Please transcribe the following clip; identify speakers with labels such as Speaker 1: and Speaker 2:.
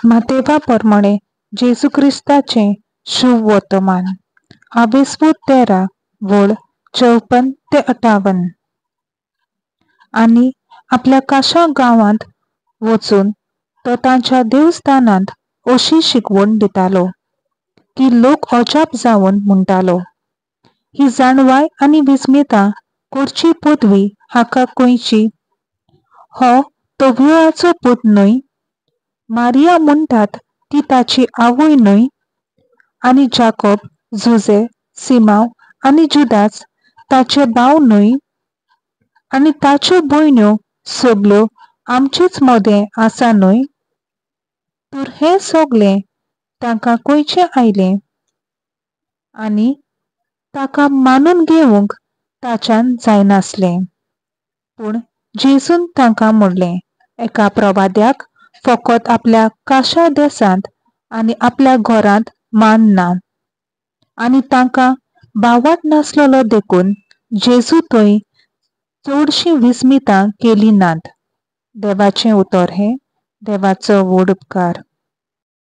Speaker 1: मातेवा प्रमाणे जेजू क्रिस्ताचें शुभ वर्तमान. आवेस्वू 13 वळ 54 ते 58. आनी आपल्या काशा गांवांत वचून तो तांच्या देवस्थानांत अशी शिकवण दितालो की लोक अजाप जावन म्हणटालो, ही जाणवाय आनी विस्मितां करची पदवी हाका खंयची? हो तोवियाचो पूत न्हय? मारिया म्हणटात ती ताची आवय न्हय? आनी जाकोब, जुझे, सिमांव आनी जुदास ताचे भाव न्हय? आनी ताच्यो भयण्यो सगल्यो आमचेच मदें आसा न्हय? तर हें सगलें तांकां खंयचें आयलें? आनी ताका मानून घेवंक ताच्यान जायनासलें. पूण जेजून तांकां म्हणलें, एका प्रवाद्याक फकत आपल्या काशा देसांत आनी आपल्या घरांत मान ना. आनी तांकां भावार्त नासलेलो देखून जेजू थंय चडशीं विस्मितां केलीं नात. देवाचें उतर हें. देवाचो व्हड उपकार.